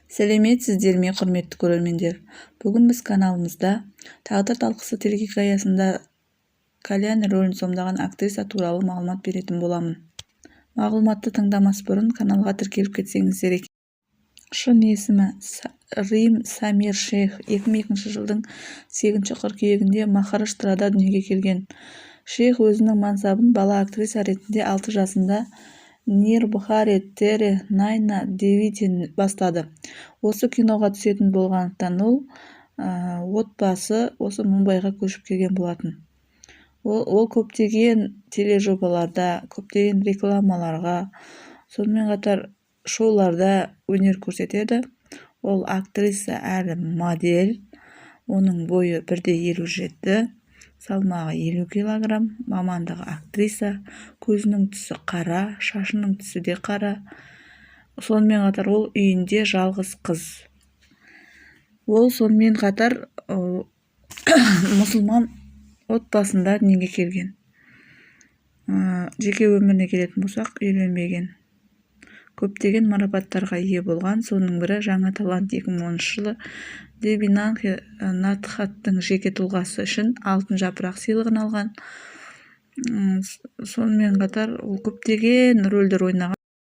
Сәлеметсіздер ме, құрметті көрермендер! Бүгін біз каналымызда «Тағдыр талқысы» телехикаясында Каляни рөлін сомдаған актриса туралы мағлұмат беретін боламын. Мағлұматты тыңдамас бұрын каналға тіркеліп кетсеңіздер екен. Шын есімі Рим Самир Шейх. 2002 жылдың 8 қыркүйегінде Махараштрада дүниеге келген. Шейх өзінің мансабын бала актриса ретінде 6 жасында «Нир Бхаре Тере Найна Девиде» бастады. Осы киноға түсетін болғандықтан, ол отбасы осы Мумбайға көшіп келген болатын. Ол көптеген тележобаларда, көптеген рекламаларға, сонымен қатар шоуларда өнер көрсетеді. Ол актриса әрі модель. Оның бойы 1,57, салмағы 50 килограмм, мамандығы актриса, көзінің түсі қара, шашының түсі де қара. Сонымен қатар ол үйінде жалғыз қыз. Ол сонымен қатар мұсылман отбасында дүниеге келген. Жеке өміріне келетін болсақ, үйленбеген. Көптеген марапаттарға ие болған, соның бірі «Жаңа талант». 2010 жылы Деви Нанхе Натхаттың жеке тұлғасы үшін «Алтын жапырақ» сыйлығын алған. Сонымен қатар ол көптеген рөлдер ойнаған.